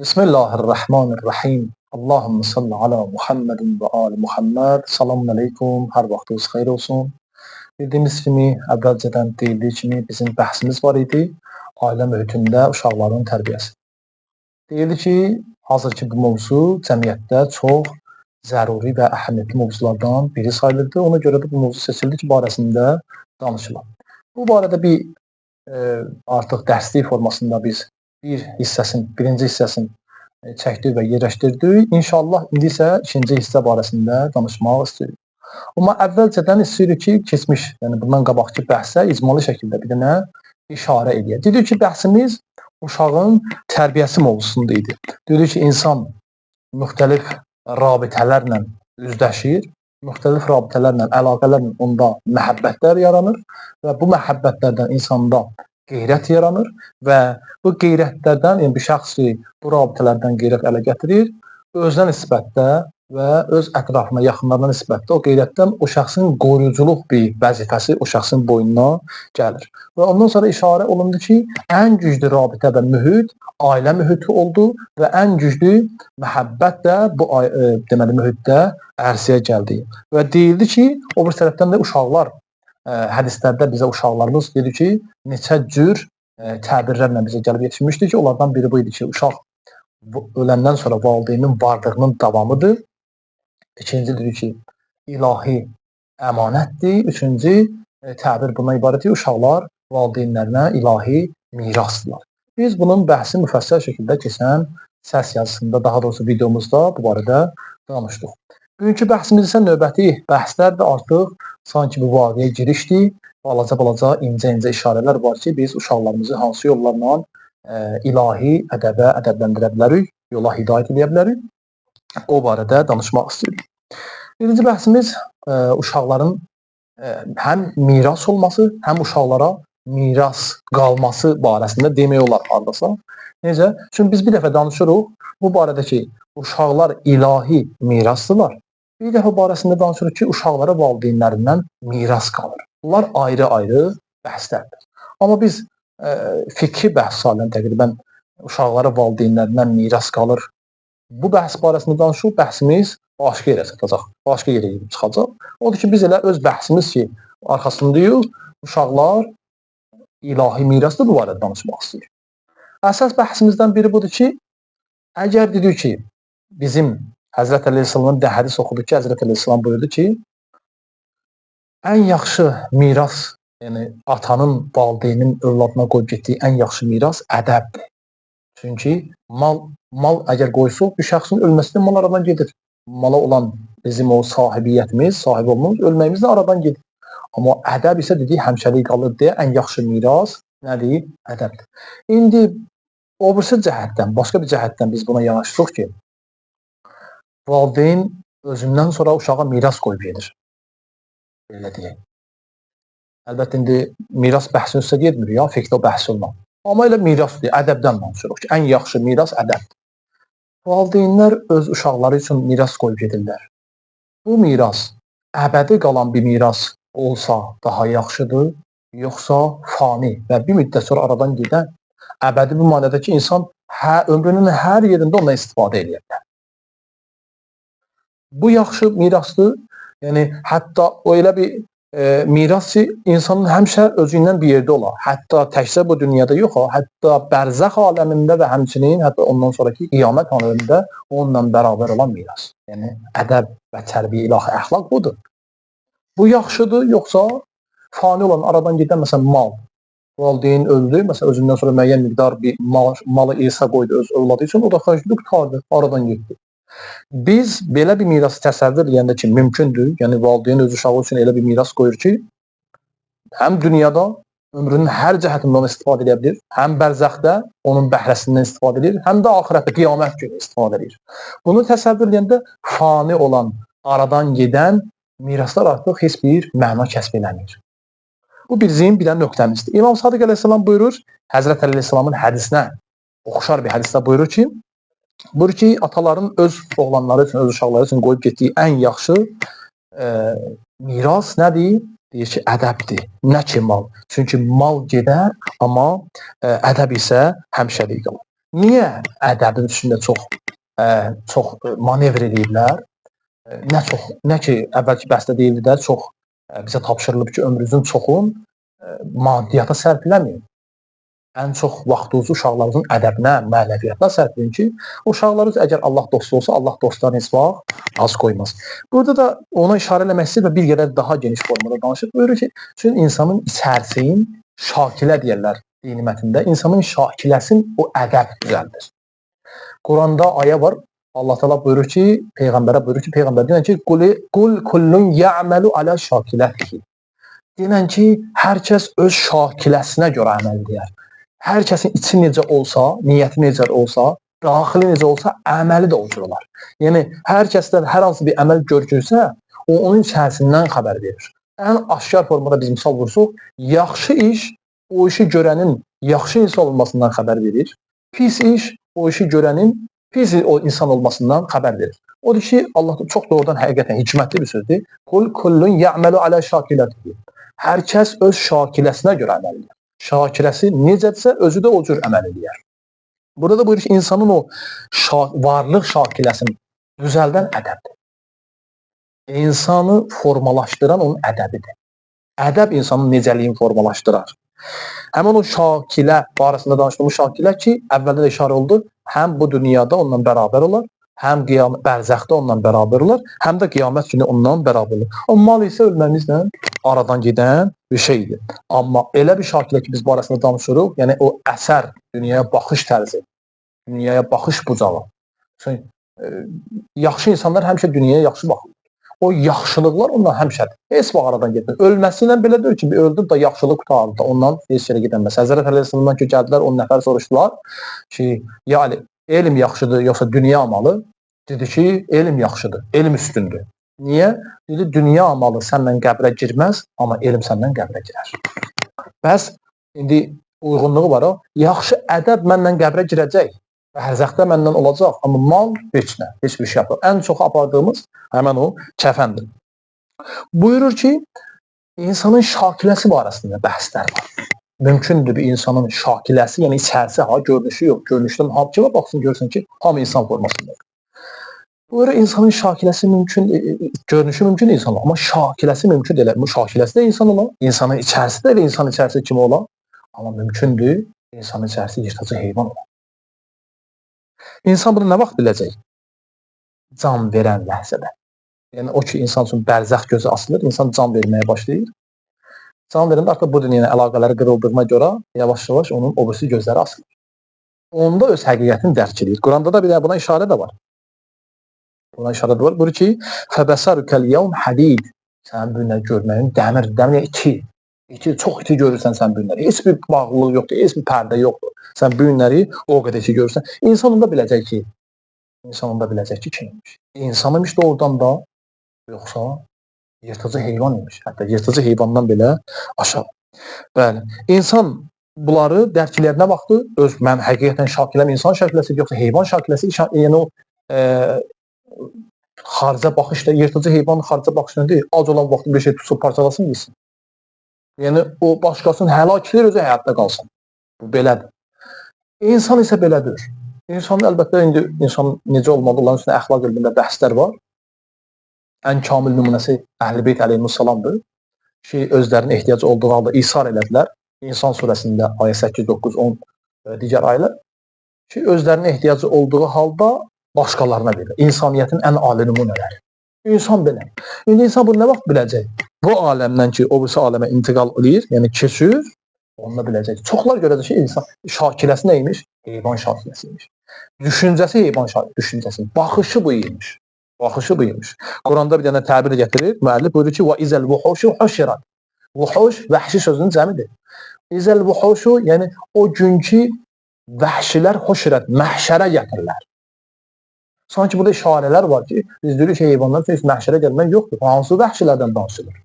Bismillahirrahmanirrahim. Allahümme salli ala Muhammedin və ali Muhammed. Salamun aleykum. Hər vaxtınız xeyir olsun. Bildiyimiz kimi, əvvəlcədən deyildiyi kimi bizim bəhsimiz var idi. Ailə mühitində uşaqların tərbiyəsi. Deyildi ki, hazır ki bu mövzu cəmiyyətdə çox zəruri və əhəmiyyətli mövzulardan biri sayılırdı. Ona görə də bu mövzu seçildi ki, barəsində danışılan. Bu barədə bir artıq dərslik formasında biz bir hissəsini, birinci hissəsini çəkdik və yerləşdirdik. İnşallah indi isə ikinci hissə barəsində danışmaq istəyirik. Amma əvvəlcədən istəyirik ki, keçmiş, yəni bundan qabaqki bəhsə icmali şəkildə bir dənə işarə eləyək. Dedik ki, bəhsimiz uşağın tərbiyəsi mövzusunda idi. Dedik ki, insan müxtəlif rabitələrlə üzləşir, müxtəlif rabitələrlə, əlaqələrlə onda məhəbbətlər yaranır və bu məhəbbətlərdən insanda qeyrət yaranır və bu qeyrətlərdən, yəni bir şəxs ki, bu rabitələrdən qeyrət ələ gətirir, özünə nisbətdə və öz ətrafına, yaxınlarına nisbətdə o qeyrətdən o şəxsin qoruyuculuq bir vəzifəsi o şəxsin boynuna gəlir. Və ondan sonra işarə olundu ki, ən güclü rabitə və mühit ailə mühiti oldu və ən güclü məhəbbət də bu deməli mühitdə ərsəyə gəldi. Və deyildi ki, o bir tərəfdən də uşaqlar hədislərdə bizə uşaqlarımız dedi ki, neçə cür təbirlərlə bizə gəlib yetişmişdi ki, onlardan biri bu idi ki, uşaq öləndən sonra valideynin varlığının davamıdır. İkinci dedi ki, ilahi əmanətdir. Üçüncü təbir buna ibarətdir ki, uşaqlar valideynlərinə ilahi mirasdırlar. Biz bunun bəhsi müfəssəl şəkildə keçən səs yazısında, daha doğrusu videomuzda bu barədə danışdıq. Bugünkü bəhsimiz isə növbəti bəhslər də artıq sanki bu vadiyə girişdir. Balaca-balaca, incə-incə işarələr var ki, biz uşaqlarımızı hansı yollarla ilahi ədəbə ədəbləndirə bilərik, yola hidayət edə bilərik. O barədə danışmaq istəyirik. Birinci bəhsimiz uşaqların həm miras olması, həm uşaqlara miras qalması barəsində demək olar hardasa. Necə? Çünki biz bir dəfə danışırıq bu barədə ki, uşaqlar ilahi mirasdırlar. Bir dəfə barəsində danışırıq ki, uşaqlara valideynlərindən miras qalır. Bunlar ayrı-ayrı bəhslərdir. Amma biz fikri bəhs salən təqribən uşaqlara valideynlərindən miras qalır. Bu bəhs barəsində danışırıq, bəhsimiz başqa yerə çatacaq, başqa yerə gedib çıxacaq. Odur ki, biz elə öz bəhsimiz ki, arxasındayıq, uşaqlar ilahi mirasdır, bu barədə danışmaq istəyir. Əsas bəhsimizdən biri budur ki, əgər dedik ki, bizim Həzrət Əleyhissalamın də hədis oxuduq ki, Həzrət Əleyhissalam buyurdu ki, ən yaxşı miras, yəni atanın, valideynin övladına qoyub getdiyi ən yaxşı miras ədəbdir. Çünki mal əgər qoysuq, bir şəxsin ölməsindən mal aradan gedir. Mala olan bizim o sahibiyyətimiz, sahib olmamız, ölməyimiz də aradan gedir. Amma ədəb isə dediyi həmişəlik qalır deyə ən yaxşı miras nədir? Ədəbdir. İndi o birisi cəhətdən, başqa bir cəhətdən biz buna yanaşırıq ki, valideyn özündən sonra uşağa miras qoyub gedir. Belə deyək. Əlbəttə indi miras bəhsinin üstə getmir ya, fiqhdə o bəhs olmaz. Amma elə mirasdır, ədəbdən danışırıq ki, ən yaxşı miras ədəbdir. Valideynlər öz uşaqları üçün miras qoyub gedirlər. Bu miras əbədi qalan bir miras olsa daha yaxşıdır, yoxsa fani və bir müddət sonra aradan gedən əbədi bu mənada ki, insan ömrünün hər yerində ondan istifadə edə bilər. Bu yaxşı mirasdır. Yəni hətta o elə bir miras ki, insanın həmişə özü ilə bir yerdə olar. Hətta təkcə bu dünyada yox, hətta bərzəx aləmində və həmçinin hətta ondan sonraki qiyamət aləmində onunla bərabər olan miras. Yəni ədəb və tərbiyə, ilahi əxlaq budur. Bu yaxşıdır, yoxsa fani olan, aradan gedən məsələn mal. Valideyn öldü, məsələn özündən sonra müəyyən miqdar bir malı irsə qoydu öz övladı üçün, o da xərcli qurtardı, aradan getdi. Biz belə bir mirası təsəvvür edəndə ki, mümkündür, yəni valideyn öz uşağı üçün elə bir miras qoyur ki, həm dünyada ömrünün hər cəhətindən onu istifadə edə bilir, həm bərzəxdə onun bəhrəsindən istifadə edir, həm də axirətdə qiyamət günü istifadə edir. Bunu təsəvvür edəndə fani olan, aradan gedən miraslar artıq heç bir məna kəsb eləmir. Bu bizim bir dənə nöqtəmizdir. İmam Sadiq əleyhissalam buyurur, Həzrət Əleyhissalamın hədisinə oxşar bir hədisdə buyurur ki, ataların öz oğlanları üçün, öz uşaqları üçün qoyub getdiyi ən yaxşı miras nədir? Deyir ki, ədəbdir, nə ki mal. Çünki mal gedər, amma ədəb isə həmişəlik qalır. Niyə ədəbin üstündə çox çox manevr eləyiblər? Nə çox, nə ki əvvəlki bəhsdə deyildi də, çox bizə tapşırılıb ki, ömrünüzün çoxun maddiyata sərf eləməyin. Ən çox vaxtınızı uşaqlarınızın ədəbinə, mənəviyyatına sərf edin ki, uşaqlarınız əgər Allah dostu olsa, Allah dostlarını heç vaxt az qoymaz. Burada da ona işarə eləmək istəyir və bir qədər daha geniş formada danışır. Buyurur ki, çünki insanın içərisinin şakilə deyirlər dini mətndə, insanın şakiləsin o ədəb düzəldir. Quranda ayə var. Allah Teala buyurur ki, peyğəmbərə buyurur ki, peyğəmbər deyir ki, qul kullun ya'malu ala şakilatihi. Deyilən ki, hər kəs öz şakiləsinə görə əməl edər. Hər kəsin içi necə olsa, niyyəti necə olsa, daxili necə olsa, əməli də o cür olar. Yəni, hər kəsdən hər hansı bir əməl görünsə, o onun içərisindən xəbər verir. Ən aşkar formada biz misal vursuq, yaxşı iş o işi görənin yaxşı insan olmasından xəbər verir. Pis iş o işi görənin pis o insan olmasından xəbər verir. Odur ki, Allah da çox doğrudan həqiqətən hikmətli bir sözdür. Qul kullun ya'malu ala şakilatihi. Hər kəs öz şakiləsinə görə əməl edir. Şakiləsi necədirsə, özü də o cür əməl edir. Burada da buyurur ki, insanın o varlıq şakiləsini düzəldən ədəbdir. İnsanı formalaşdıran onun ədəbidir. Ədəb insanın necəliyini formalaşdırar. Həmin o şakilə barəsində danışdığımız şakilə ki, əvvəldə də işarə oldu, həm bu dünyada onunla bərabər olar, həm bərzəxdə onunla bərabər olar, həm də qiyamət günü ondan bərabər olar. O mal isə ölməmizlə aradan gedən bir şeydir. Amma elə bir şakilə ki, biz barəsində danışırıq, yəni o əsər, dünyaya baxış tərzi, dünyaya baxış bucağı. Çünki yaxşı insanlar həmişə dünyaya yaxşı baxır. O yaxşılıqlar ondan həmişədir. Heç vaxt aradan getmir. Ölməsi ilə belə deyil ki, bir öldü da yaxşılıq qurtardı da ondan heç yerə gedəməz. Həzrət Əleyhissalamdan ki, gəldilər, 10 nəfər soruşdular ki, ya Ali, elm yaxşıdır yoxsa dünya malı? Dedi ki, elm yaxşıdır, elm üstündür. Niyə? Dedi, dünya malı səndən qəbrə girməz, amma elm səndən qəbrə girər. Bəs indi uyğunluğu var o. Yaxşı ədəb məndən qəbrə girəcək. Bərzəxdə məndən olacaq, amma mal heç nə, heç bir şey yapmır. Ən çox apardığımız həmən o kəfəndir. Buyurur ki, insanın şakiləsi barəsində bəhslər var. Mümkündür bir insanın şakiləsi, yəni içərisi, ha, görünüşü yox, görünüşdən ha, kimə baxsın, görsün ki, hamı insan formasındadır. Buyurur, insanın şakiləsi mümkün, görünüşü mümkün insan olar, amma şakiləsi mümkün deyil. Bu şakiləsi də insan olar, insanın içərisi də elə insan içərisi kimi olar, amma mümkündür insanın içərisi yırtıcı heyvan olar. İnsan bunu nə vaxt biləcək? Can verən ləhzədə. Yəni o ki, insan üçün bərzəx gözü asılır, insan can verməyə başlayır. Can verəndə artıq bu dünyayla əlaqələri qırıldığına görə yavaş-yavaş onun o birisi gözləri asılır. Onda öz həqiqətini dərk edir. Quranda da bir də buna işarə də var. Buna işarə də var. Buyurur ki, "Fəbəsarukəl yevm hadid." Sən bu günləri görməyin dəmir, dəmir yəni iti. İti, çox iti görürsən sən bu günləri. Heç bir bağlılıq yoxdur, heç bir pərdə yoxdur. Sən bu günləri o qədər iti görürsən. İnsan onda biləcək ki, insan onda biləcək ki, kimmiş. İnsan imiş doğrudan da, yoxsa yırtıcı heyvan imiş. Hətta yırtıcı heyvandan belə aşağı. Bəli. İnsan bunları dərk eləyər nə vaxtı? Öz, mən həqiqətən şakiləm insan şakiləsi, yoxsa heyvan şakiləsi, yəni o xaricə baxışda, yırtıcı heyvan xaricə baxışda deyil, ac olan vaxtı bir şey tutsun, parçalasın, yesin. Yəni o başqasını həlak edir, özü həyatda qalsın. Bu belədir. İnsan isə belədir. İnsan əlbəttə indi insan necə olmalı, onların üstünə əxlaq elmində bəhslər var. Ən kamil nümunəsi Əhl-i Beyt əleyhissalamdır ki, özlərinin ehtiyacı olduğu halda isar elədilər. İnsan surəsində ayə 8, 9, 10 digər ayələr ki, özlərinin ehtiyacı olduğu halda başqalarına verir. İnsaniyyətin ən ali nümunələri. İnsan belə. İndi insan bunu nə vaxt biləcək? Bu aləmdən ki, o birisi aləmə intiqal eləyir, yəni keçir, onunla biləcək. Çoxlar görəcək ki, insan şakiləsi nə imiş? Heyvan şakiləsi imiş. Düşüncəsi heyvan düşüncəsi. Baxışı bu imiş. Baxışı bu imiş. Quranda bir dənə təbir gətirir. Müəllif buyurur ki, və izəl vuhuşu huşirat. Vuhuş vəhşi sözünün cəmidir. İzəl vuhuşu, yəni o gün ki, vəhşilər huşirat, məhşərə gətirirlər. Sanki burada işarələr var ki, biz deyirik ki, heyvanlar üçün heç məhşərə gəlmək yoxdur. Hansı vəhşilərdən danışılır?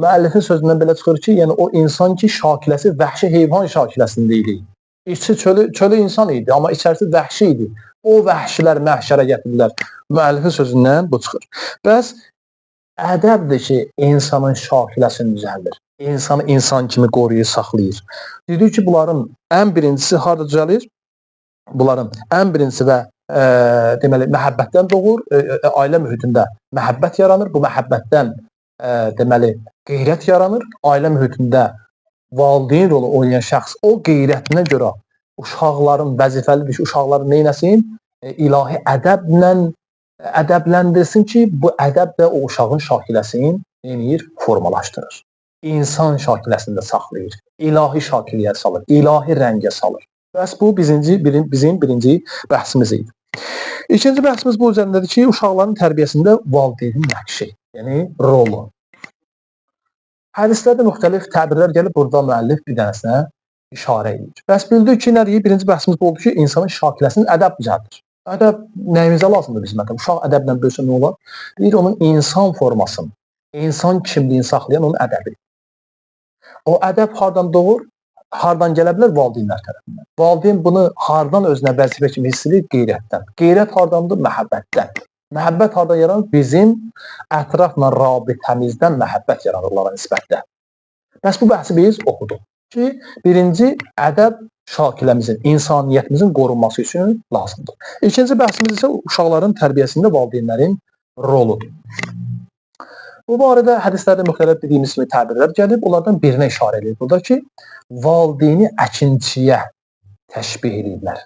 Müəllifin sözündən belə çıxır ki, yəni o insan ki, şakiləsi vəhşi heyvan şakiləsində idi. İçi çölü insan idi, amma içərisi vəhşi idi. O vəhşilər məhşərə gətirirlər. Müəllifin sözündən bu çıxır. Bəs ədəbdir ki, insanın şakiləsini düzəldir. İnsanı insan kimi qoruyur, saxlayır. Dedik ki, bunların ən birincisi harada düzəlir? Bunların ən birincisi və deməli məhəbbətdən doğur, ailə mühitində məhəbbət yaranır. Bu məhəbbətdən deməli qeyrət yaranır. Ailə mühitində valideyn rolu oynayan şəxs o qeyrətinə görə uşaqların vəzifəlidir ki, uşaqları nə etsin? İlahi ədəblə ədəbləndirsin ki, bu ədəb də o uşağın şakiləsini nə edir? Formalaşdırır. İnsan şakiləsində saxlayır. İlahi şakiliyə salır, ilahi rəngə salır. Bəs bu bizim birinci bəhsimiz idi. İkinci bəhsimiz bu üzərindədir ki, uşaqların tərbiyəsində valideynin nəqşi, yəni rolu. Hədislərdə müxtəlif təbirlər gəlib, burada müəllif bir dənəsinə işarə edir. Bəs bildik ki, nə deyir? Birinci bəhsimiz bu oldu ki, insanın şakiləsinin ədəb düzəldir. Ədəb nəyimizə lazımdır bizim ədəb? Uşaq ədəblə böyüsə nə olar? Deyir, onun insan formasını, insan kimliyini saxlayan onun ədəbi. O ədəb hardan doğur? Hardan gələ bilər? Valideynlər tərəfindən. Valideyn bunu hardan özünə vəzifə kimi hiss edir? Qeyrətdən. Qeyrət hardandır? Məhəbbətdən. Məhəbbət hardan yaranır? Bizim ətrafla rabitəmizdən məhəbbət yaranır onlara nisbətdə. Bəs bu bəhsi biz oxuduq ki, birinci ədəb şakiləmizin, insaniyyətimizin qorunması üçün lazımdır. İkinci bəhsimiz isə uşaqların tərbiyəsində valideynlərin roludur. Bu barədə hədislərdə müxtəlif dediyimiz kimi təbirlər gəlib, onlardan birinə işarə edir. Burada ki, valideyni əkinçiyə təşbih ediblər,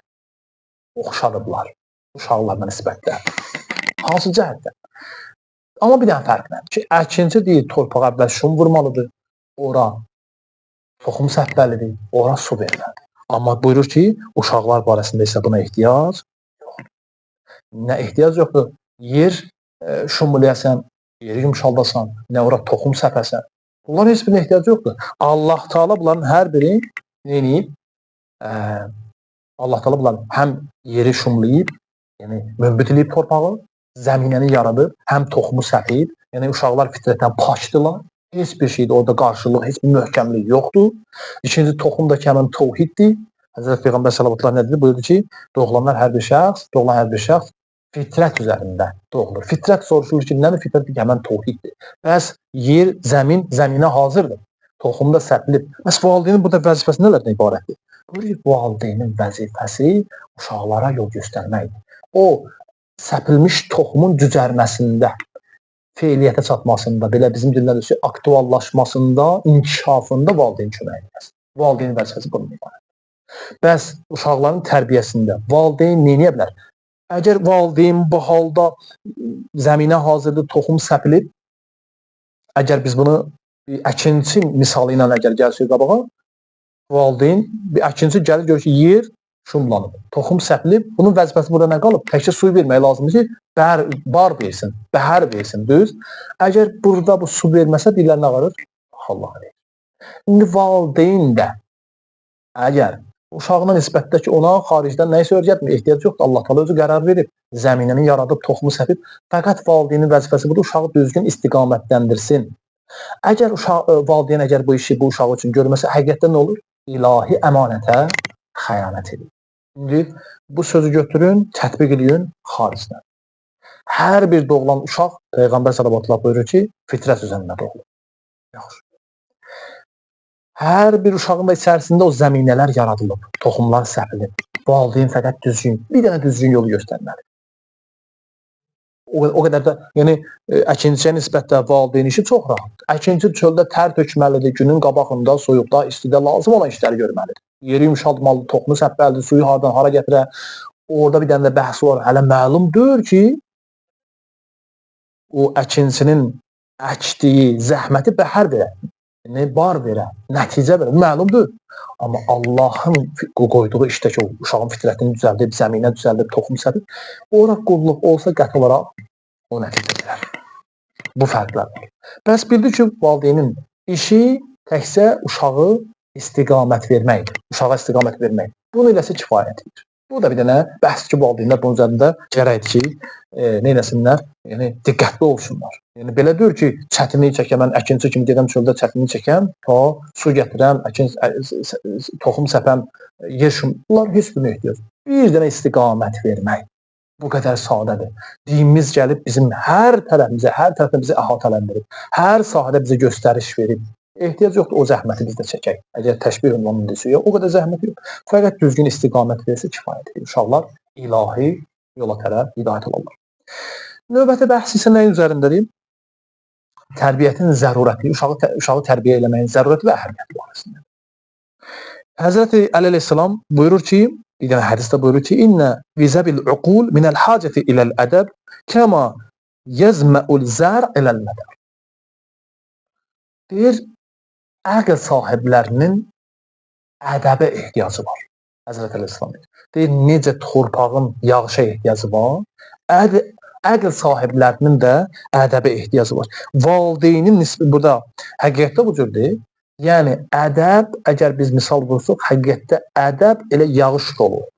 oxşadıblar uşaqlarına nisbətdə. Hansı cəhətdə? Amma bir dənə fərqlə ki, əkinçi deyir, torpağa əvvəl şum vurmalıdır, ora toxum səpməlidir, ora su verməlidir. Amma buyurur ki, uşaqlar barəsində isə buna ehtiyac yoxdur. Nə ehtiyac yoxdur? Yer şumlayasan, yeri yumşaldasan, nə ora toxum səpəsən. Bunların heç birinə ehtiyac yoxdur. Allah Teala bunların hər biri nə edib? Allah Teala bunların həm yeri şumlayıb, yəni münbit eləyib torpağı, zəminəni yaradıb, həm toxumu səpib, yəni uşaqlar fitrətdən pakdılar. Heç bir şeydə orada qarşılıq, heç bir möhkəmlik yoxdur. İkinci toxum da ki, həmin təvhiddir. Həzrət Peyğəmbər sallallahu nə dedi? Buyurdu ki, doğulan hər bir şəxs fitrət üzərində doğulur. Fitrət soruşulur ki, nədir fitrət? Ki, həmən təvhiddir. Bəs yer, zəmin, zəminə hazırdır. Toxum da səpilib. Bəs valideynin burada vəzifəsi nələrdən ibarətdir? Buyurur ki, valideynin vəzifəsi uşaqlara yol göstərməkdir. O səpilmiş toxumun cücərməsində, feiliyyətə çatmasında, belə bizim dillə desək, aktuallaşmasında, inkişafında valideyn kömək edir. Valideynin vəzifəsi bundan ibarətdir. Bəs uşaqların tərbiyəsində valideyn nə edə bilər? Əgər valideyn bu halda zəminə hazırdır, toxum səpilib, əgər biz bunu bir əkinçi misalı ilə əgər gəlsək qabağa, valideyn, bir əkinçi gəlir, görür ki, yer şumlanıb, toxum səpilib, bunun vəzifəsi burada nə qalıb? Təkcə suyu vermək lazımdır ki, bar versin, bəhər versin, düz. Əgər burada bu su verməsə, dillər nə varır? Allah verir. İndi valideyn də əgər uşağına nisbətdə ki, ona xaricdən nəyisə öyrətmir, ehtiyac yoxdur. Allah Teala özü qərar verib, zəminəni yaradıb, toxumu səpib. Fəqət valideynin vəzifəsi budur, uşağı düzgün istiqamətləndirsin. Əgər valideyn əgər bu işi bu uşağı üçün görməsə, həqiqətdə nə olur? İlahi əmanətə xəyanət edir. İndi bu sözü götürün, tətbiq eləyin xaricdən. Hər bir doğulan uşaq, Peyğəmbər sallallahu buyurur ki, fitrət üzərində doğulur. Yaxşı. Hər bir uşağın da içərisində o zəminələr yaradılıb, toxumlar səpilib. Valideyn fəqət düzgün, bir dənə düzgün yolu göstərməlidir. O qədər də, yəni əkinçiyə nisbətdə valideyn işi çox rahatdır. Əkinçi çöldə tər tökməlidir, günün qabağında, soyuqda, istidə lazım olan işləri görməlidir. Yeri yumşaltmalıdır, toxumu səpməlidir, suyu hardan hara gətirə. Orada bir dənə də bəhs var. Hələ məlumdur ki, o əkinçinin əkdiyi zəhməti bəhər verər, yəni bar verər, nəticə verər, məlumdur. Amma Allahın qoyduğu işdə ki, o uşağın fitrətini düzəldib, zəminə düzəldib, toxum səpib, ora qulluq olsa qəti olaraq o nəticə verər. Bu fərqlər var. Bəs bildik ki, valideynin işi təkcə uşağı istiqamət verməkdir. Uşağa istiqamət vermək. Bunu eləsə kifayət edir. Bu da bir dənə bəhs ki, valideynlər bunun üzərində gərəkdir ki, nə eləsinlər? Yəni diqqətli olsunlar. Yəni belə deyir ki, çətinlik çəkəm, mən əkinçi kimi gedəm çöldə çətinlik çəkəm, ta su gətirəm, əkin toxum səpəm, yer şum. Bunlar heç birinə ehtiyac. Bir dənə istiqamət vermək. Bu qədər sadədir. Dinimiz gəlib bizim hər tərəfimizə, hər tərəfdən bizi əhatələndirib, hər sahədə bizə göstəriş verib. Ehtiyac yoxdur o zəhməti biz də çəkək. Əgər təşbih ünvanını desə, yox, o qədər zəhmət yox. Fəqət düzgün istiqamət versə kifayət edir. Uşaqlar ilahi yola tərəf hidayət olarlar. Növbəti bəhs isə nəyin üzərindədir? Tərbiyyətin zərurəti, uşağı tərbiyə eləməyin zərurəti və əhəmiyyəti barəsində. Həzrəti Əli əleyhissalam buyurur ki, bir dənə hədisdə buyurur ki, İnnə vizəbil uqul minəl hacəti iləl ədəb kəma yezməul zər iləl mədər. Deyir, əql sahiblərinin ədəbə ehtiyacı var. Həzrət Əleyhissalam deyir. Deyir, necə torpağın yağışa ehtiyacı var, əql sahiblərinin də ədəbə ehtiyacı var. Valideynin nisbi burada həqiqətdə bu cürdür. Yəni, ədəb, əgər biz misal vursuq, həqiqətdə ədəb elə yağış rolu olur.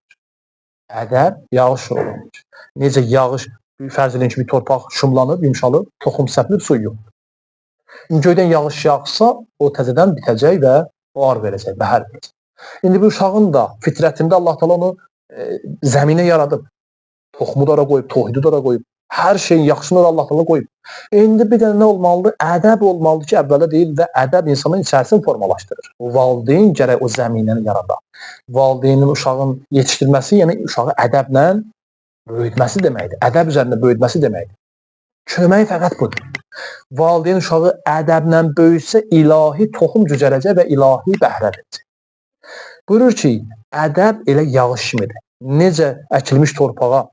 Ədəb yağış rolu olur. Necə yağış, fərz edin ki, bir torpaq şumlanıb, yumşalıb, toxum səpilib, su yoxdur. Göydən yağış yağsa, o təzədən bitəcək və o ar verəcək, bəhər verəcək. İndi bu uşağın da fitrətində Allah Teala onu zəminə yaradıb. Toxumu da ora qoyub, tohidi də ora qoyub. Hər şeyin yaxşısını da Allah Teala qoyub. İndi bir dənə nə olmalıdır? Ədəb olmalıdır ki, əvvələ deyil və ədəb insanın içərisini formalaşdırır. O valideyn gərək o zəminəni yarada. Valideynin uşağın yetişdirməsi, yəni uşağı ədəblə böyütməsi deməkdir. Ədəb üzərində böyütməsi deməkdir. Kömək fəqət budur. Valideyn uşağı ədəblə böyütsə, ilahi toxum cücərəcək və ilahi bəhrə verəcək. Buyurur ki, ədəb elə yağış kimidir. Necə əkilmiş torpağa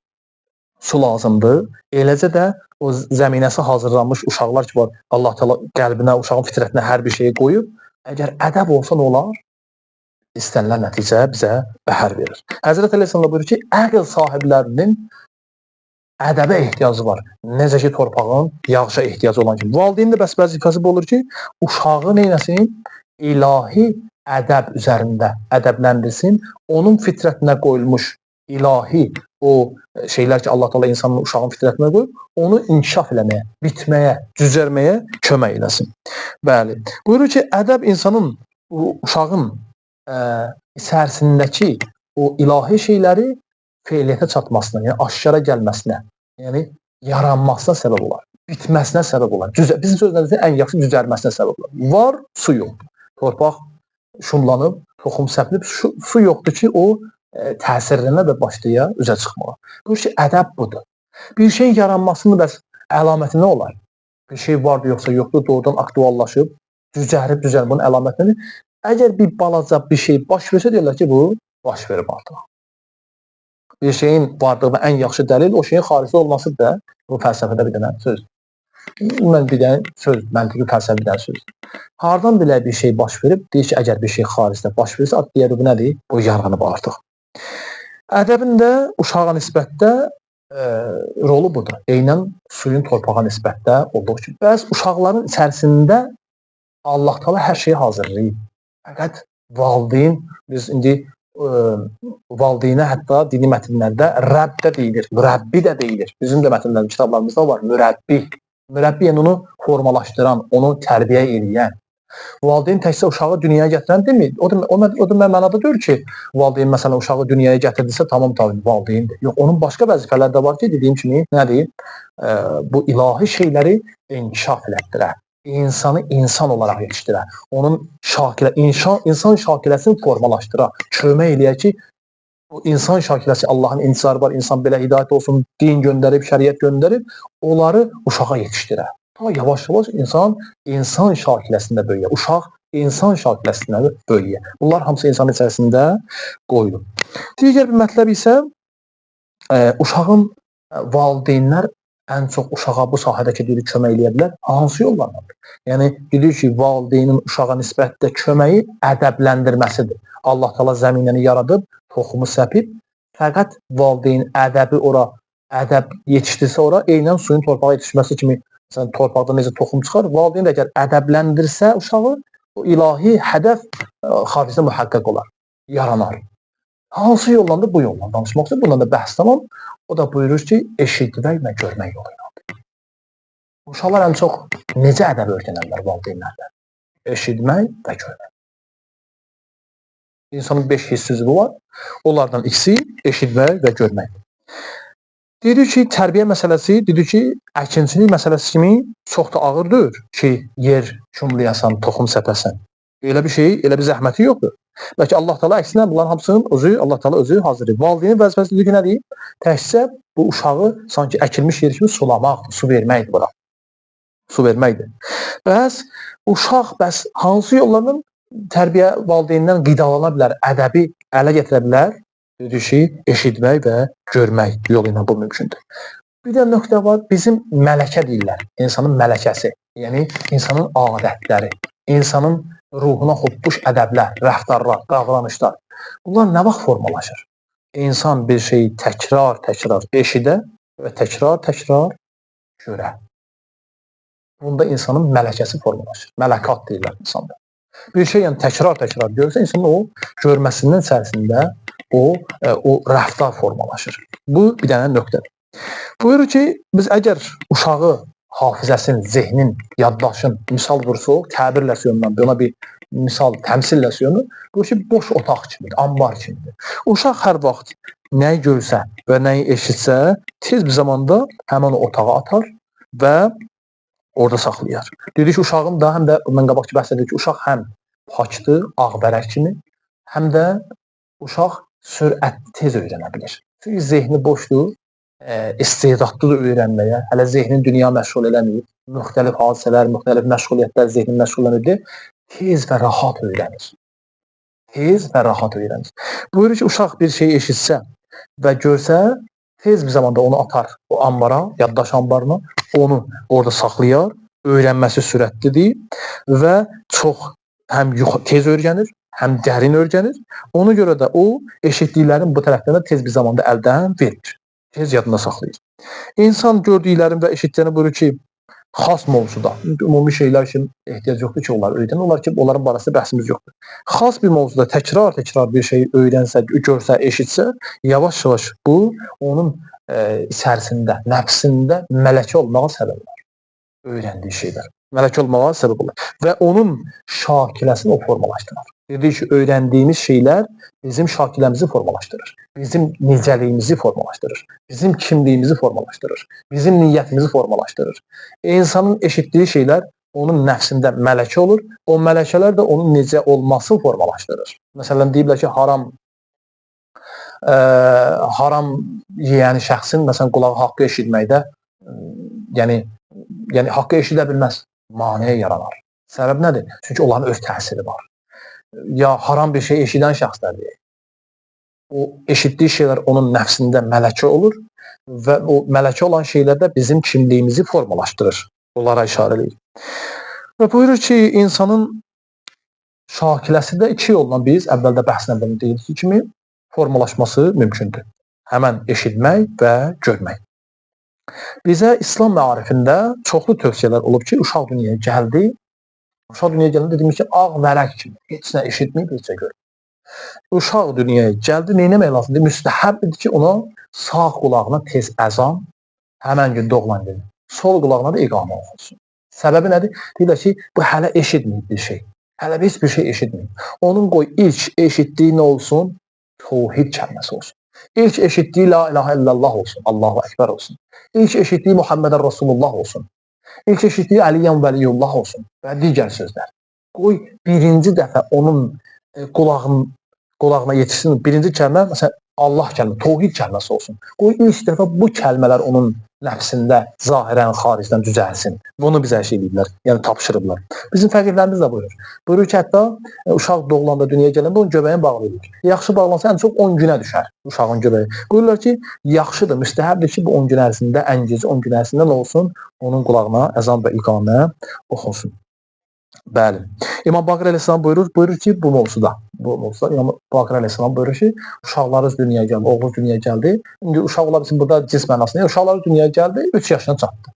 su lazımdır, eləcə də o zəminəsi hazırlanmış uşaqlar ki var, Allah Teala qəlbinə, uşağın fitrətinə hər bir şeyi qoyub, əgər ədəb olsa nə olar? İstənilən nəticə bizə bəhər verir. Həzrət Əleyhissalam buyurur ki, əql sahiblərinin ədəbə ehtiyacı var. Necə ki, torpağın yağışa ehtiyacı olan kimi. Valideynin də bəs vəzifəsi bu olur ki, uşağı neynəsin? İlahi ədəb üzərində ədəbləndirsin. Onun fitrətinə qoyulmuş ilahi o şeylər ki, Allah Teala insanın, uşağın fitrətinə qoyub, onu inkişaf eləməyə, bitməyə, cücərməyə kömək eləsin. Bəli. Buyurur ki, ədəb insanın, uşağın içərisindəki o ilahi şeyləri feiliyyətə çatmasına, yəni aşkara gəlməsinə, yəni yaranmasına səbəb olar, bitməsinə səbəb olar. Bizim sözlərimizin ən yaxşı cücərməsinə səbəb olar. Var, su yoxdur. Torpaq şumlanıb, toxum səpilib, su yoxdur ki, o təsirlənə və başlaya üzə çıxmağa. Buyur ki, ədəb budur. Bir şeyin yaranmasının bəs əlaməti nə olar? Bir şey vardır yoxsa yoxdur, doğrudan aktuallaşıb, cücərib, cücərib, bunun əlaməti nədir? Əgər bir balaca bir şey baş versə, deyirlər ki, bu baş verib artıq. Bir şeyin varlığına ən yaxşı dəlil o şeyin xaricdə olmasıdır da, bu fəlsəfədə bir dənə söz. Mən bir dənə söz, məntiqi fəlsəfə bir dənə söz. Hardan belə bir şey baş verib, deyir ki, əgər bir şey xaricdə baş verirsə, artıq deyər bu nədir? Bu yaranıb artıq. Ədəbin də uşağa nisbətdə rolu budur. Eynən suyun torpağa nisbətdə olduğu kimi. Bəs uşaqların içərisində Allah Teala hər şeyi hazırlayıb. Fəqət valideyn, biz indi valideynə hətta dini mətnlərdə Rəbb də deyilir, mürəbbi də deyilir. Bizim də mətnlərdə, kitablarımızda var, mürəbbi. Mürəbbi yəni onu formalaşdıran, onu tərbiyə eləyən. Valideyn təkcə uşağı dünyaya gətirən demir. O da mənada deyir ki, valideyn məsələn uşağı dünyaya gətirdisə, tamam tabii valideyndir. Yox, onun başqa vəzifələri də var ki, dediyim kimi nədir? Bu ilahi şeyləri inkişaf elətdirə. İnsanı insan olaraq yetişdirə. Onun şakilə, insan şakiləsini formalaşdıra, kömək eləyər ki, o insan şakiləsi Allahın intizarı var, insan belə hidayət olsun, din göndərib, şəriət göndərib, onları uşağa yetişdirə. Ta yavaş-yavaş insan insan şakiləsində böyüyə, uşaq insan şakiləsində böyüyə. Bunlar hamısı insanın içərisində qoyulur. Digər bir mətləb isə uşağın valideynlər ən çox uşağa bu sahədəki deyirik kömək eləyə bilər. Hansı yollarla? Yəni deyirik ki, valideynin uşağa nisbətdə köməyi ədəbləndirməsidir. Allah Teala zəminəni yaradıb, toxumu səpib, fəqət valideyn ədəbi ora, ədəb yetişdirsə ora, eynən suyun torpağa yetişməsi kimi, məsələn, torpaqda necə toxum çıxar, valideyn də əgər ədəbləndirsə uşağı, o ilahi hədəf xaricdə mühəqqəq olar, yaranar. Hansı yollandır? Bu yolla danışmaq istəyir. Bundan da bəhs tamam. O da buyurur ki, eşitmək və görmək yolu ilə. Uşaqlar ən çox necə ədəb öyrənərlər valideynlərdən? Eşitmək və görmək. İnsanın 5 hiss üzvü var. Onlardan ikisi eşitmək və görmək. Deyir ki, tərbiyə məsələsi, deyir ki, əkinçilik məsələsi kimi çox da ağır deyil ki, yer şumlayasan, toxum səpəsən. Elə bir şey, elə bir zəhməti yoxdur. Bəlkə Allah Teala əksinə bunların hamısının özü, Allah Teala özü hazırlayır. Valideynin vəzifəsi deyir ki, nədir? Təkcə bu uşağı sanki əkilmiş yer kimi sulamaqdır, su verməkdir bura. Su verməkdir. Bəs uşaq bəs hansı yollarla tərbiyə valideynindən qidalana bilər, ədəbi ələ gətirə bilər? Deyir ki, eşitmək və görmək yolu ilə bu mümkündür. Bir də nöqtə var, bizim mələkə deyirlər, insanın mələkəsi, yəni insanın adətləri, insanın ruhuna hopmuş ədəblər, rəftarlar, davranışlar. Bunlar nə vaxt formalaşır? İnsan bir şeyi təkrar-təkrar eşidə və təkrar-təkrar görə. Bunda insanın mələkəsi formalaşır. Mələkat deyirlər insanda. Bir şey yəni təkrar-təkrar görsə, insanın o görməsindən içərisində o rəftar formalaşır. Bu bir dənə nöqtədir. Buyurur ki, biz əgər uşağı hafizəsin, zehnin, yaddaşın misal vursuq, təbirləsə ondan, ona bir misal təmsilləsə onu, buyurur ki, boş otaq kimidir, ambar kimidir. Uşaq hər vaxt nəyi görsə və nəyi eşitsə, tez bir zamanda həmin o otağa atar və orada saxlayar. Dedik ki, uşağın da, həm də mən qabaqki bəhs edik ki, uşaq həm pakdır, ağ vərəq kimi, həm də uşaq sürətli tez öyrənə bilir. Çünki zehni boşdur, istedadlıdır öyrənməyə, hələ zehnin dünya məşğul eləməyib, müxtəlif hadisələr, müxtəlif məşğuliyyətlər zehnin məşğul eləməyib, tez və rahat öyrənir. Tez və rahat öyrənir. Buyurur ki, uşaq bir şey eşitsə və görsə, tez bir zamanda onu atar o ambara, yaddaş ambarına, onu orada saxlayar, öyrənməsi sürətlidir və çox həm tez öyrənir, həm dərin öyrənir. Ona görə də o, eşitdiklərin bu tərəfdən də tez bir zamanda əldən verir. Tez yadında saxlayır. İnsan gördüklərin və eşitdiklərini buyurur ki, xas mövzuda, ümumi şeylər üçün ehtiyac yoxdur ki, onlar öyrənir. Onlar ki, onların barəsində bəhsimiz yoxdur. Xas bir mövzuda təkrar-təkrar bir şey öyrənsə, görsə, eşitsə, yavaş-yavaş bu onun içərisində, nəfsində mələkə olmağa səbəb olar. Öyrəndiyi şeylər mələkə olmağa səbəb olar və onun şakiləsini o formalaşdırır. Dedik ki, öyrəndiyimiz şeylər bizim şakiləmizi formalaşdırır, bizim nicəliyimizi formalaşdırır, bizim kimliyimizi formalaşdırır, bizim niyyətimizi formalaşdırır. İnsanın eşitdiyi şeylər onun nəfsində mələkə olur, o mələkələr də onun necə olmasını formalaşdırır. Məsələn, deyiblər ki, haram yeyən şəxsin, məsələn, qulağı haqqı eşitməkdə, yəni haqqı eşidə bilməz, maneə yaranar. Səbəb nədir? Çünki onların öz təsiri var. Ya haram bir şey eşidən şəxslər deyək. O eşitdiyi şeylər onun nəfsində mələkə olur və o mələkə olan şeylər də bizim kimliyimizi formalaşdırır. Onlara işarə eləyir. Və buyurur ki, insanın şakiləsi də iki yolla biz əvvəldə bəhsin əvvəlində deyildiyi kimi formalaşması mümkündür. Həmən eşitmək və görmək. Bizə İslam maarifində çoxlu tövsiyələr olub ki, uşaq dünyaya gəldi. Uşaq dünyaya gələndə dediyimiz ki, ağ vərəq kimi, heç nə eşitməyib, heç nə görməyib. Uşaq dünyaya gəldi, nə etmək lazımdır? Müstəhəbdir ki, ona sağ qulağına tez əzan, həmən gün doğulan gün, sol qulağına da iqamə oxunsun. Səbəbi nədir? Deyirlər ki, bu hələ eşitməyib bir şey. Hələ heç bir şey eşitməyib. Onun qoy ilk eşitdiyi nə olsun? Təvhid kəlməsi olsun. İlk eşitdiyi la ilahe illallah olsun, Allahu Ekber olsun. İlk eşitdiyi Muhammeden Rasulullah olsun. İlk eşitdiyi Əliyyən Vəliyullah olsun və digər sözlər. Qoy birinci dəfə onun qulağına yetişsin. Birinci kəlmə, məsələn, Allah kəlmə, təvhid kəlməsi olsun. Qoy ilk dəfə bu kəlmələr onun nəfsində zahirən, xaricdən düzəlsin. Bunu bizə şey deyiblər, yəni tapşırıblar. Bizim fəqirlərimiz də buyurur. Buyurur ki, hətta uşaq doğulanda, dünyaya gələndə onun göbəyini bağlayırlar. Yaxşı bağlansa ən çox 10 günə düşər uşağın göbəyi. Buyururlar ki, yaxşıdır, müstəhəbdir ki, bu 10 gün ərzində, ən gec 10 gün ərzində nə olsun? Onun qulağına əzan və iqamə oxunsun. Bəli. İmam Baqir əleyhissalam buyurur ki, bu mövzuda İmam Baqir əleyhissalam buyurur ki, uşaqlarınız dünyaya gəldi, oğlu dünyaya gəldi. İndi uşaq ola bilsin burada cins mənasında. Uşaqları dünyaya gəldi, 3 yaşına çatdı.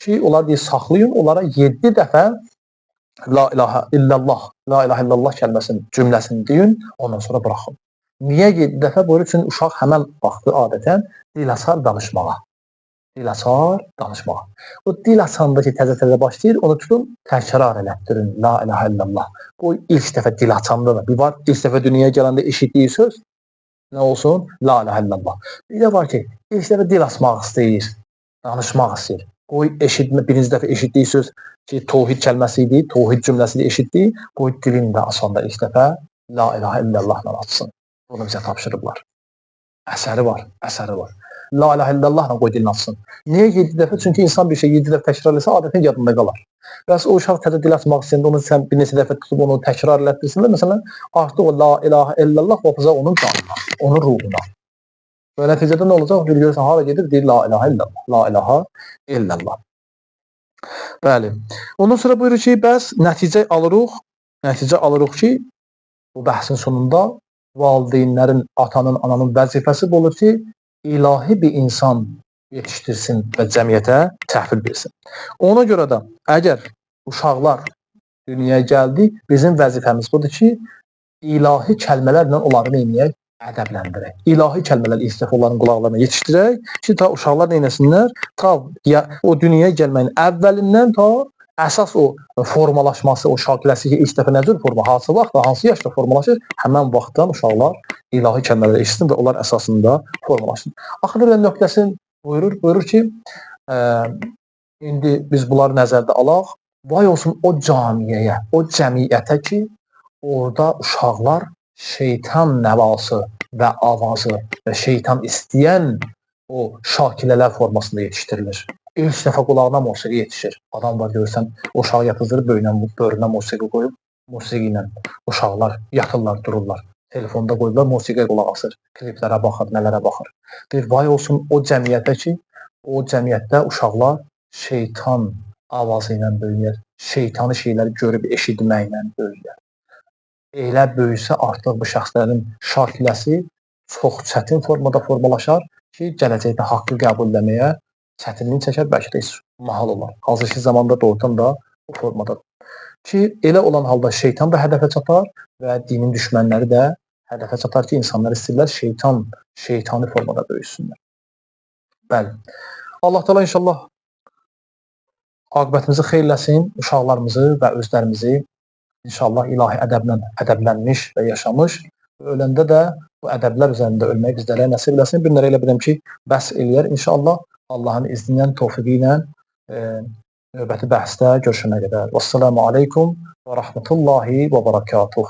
Ki, onlar deyir, saxlayın, onlara 7 dəfə la ilahe illallah, la ilahe illallah kəlməsinin cümləsini deyin, ondan sonra buraxın. Niyə 7 dəfə? Buyurur, çünki uşaq həmən vaxtı adətən dil açar danışmağa. Dil açar danışmağa. O dil açanda ki, təzə-təzə başlayır, onu tutun, təkrar elətdirin. La ilahe illallah. Qoy ilk dəfə dil açanda da, bir var, ilk dəfə dünyaya gələndə eşitdiyi söz, Nə olsun? La ilahe illallah. Bir də var ki, ilk dəfə dil açmaq istəyir, danışmaq istəyir. Qoy eşitmə, birinci dəfə eşitdiyi söz ki, tohid kəlməsi idi, tohid cümləsini eşitdi, qoy dilini də açanda ilk dəfə la ilahe illallahla açsın. Bunu bizə tapşırıblar. Əsəri var, əsəri var. La ilahe illallahla qoy dilini açsın. Niyə 7 dəfə? Çünki insan bir şey 7 dəfə təkrar eləsə adətən yadında qalar. Bəs o uşaq təzə dil açmaq istəyəndə onu sən bir neçə dəfə tutub onu təkrar elətdirsən də, məsələn, artıq o la ilahe illallah hopuzaq onun canına, onun ruhuna. Və nəticədə nə olacaq? Bir görürsən hara gedir? Deyir la ilahe illallah, la ilahe illallah. Bəli. Ondan sonra buyurur ki, bəs nəticə alırıq, nəticə alırıq ki, bu bəhsin sonunda valideynlərin, atanın, ananın vəzifəsi bu olur ki, ilahi bir insan yetişdirsin və cəmiyyətə təhvil versin. Ona görə də əgər uşaqlar dünyaya gəldi, bizim vəzifəmiz budur ki, ilahi kəlmələrlə onları nə edək? Ədəbləndirək. İlahi kəlmələr ilk dəfə onların qulaqlarına yetişdirək ki, ta uşaqlar nə etsinlər? Ta ya, o dünyaya gəlməyin əvvəlindən ta əsas o formalaşması, o şakiləsi ki, ilk dəfə nə cür forma, hansı vaxtda, hansı yaşda formalaşır, həmən vaxtdan uşaqlar ilahi kəlmələri eşitsin və onlar əsasında formalaşsın. Axırda bir nöqtəsini buyurur, buyurur ki, indi biz bunları nəzərdə alaq, vay olsun o camiyyəyə, o cəmiyyətə ki, orada uşaqlar şeytan nəvası və avazı və şeytan istəyən o şakilələr formasında yetişdirilir. İlk dəfə qulağına musiqi yetişir. Adam var görürsən, o uşağı yatızdırıb böyrünə musiqi qoyub, musiqi ilə uşaqlar yatırlar, dururlar. Telefonda qoyublar, musiqiyə qulaq asır, kliplərə baxır, nələrə baxır. Deyir, vay olsun o cəmiyyətə ki, o cəmiyyətdə uşaqlar şeytan avazı ilə böyüyər, şeytani şeyləri görüb eşitməklə böyüyər. Elə böyüsə artıq bu şəxslərin şakiləsi çox çətin formada formalaşar ki, gələcəkdə haqqı qəbul eləməyə çətinlik çəkər, bəlkə də heç mahal olar. Hazırki zamanda doğrudan da o formadadır. Ki, elə olan halda şeytan da hədəfə çatar və dinin düşmənləri də hədəfə çatar ki, insanlar istəyirlər şeytan, şeytani formada böyüsünlər. Bəli. Allah Teala inşallah aqibətimizi xeyirləsin, uşaqlarımızı və özlərimizi inşallah ilahi ədəblə ədəblənmiş və yaşamış və öləndə də bu ədəblər üzərində ölməyi bizlərə nəsib eləsin. Bir nərə elə biləm ki, bəs eləyər inşallah. Allahın izni ilə, tövfiqi ilə növbəti bəhsdə görüşənə qədər. Vəssalamu aleykum və rəhmətullahi və barakatuh.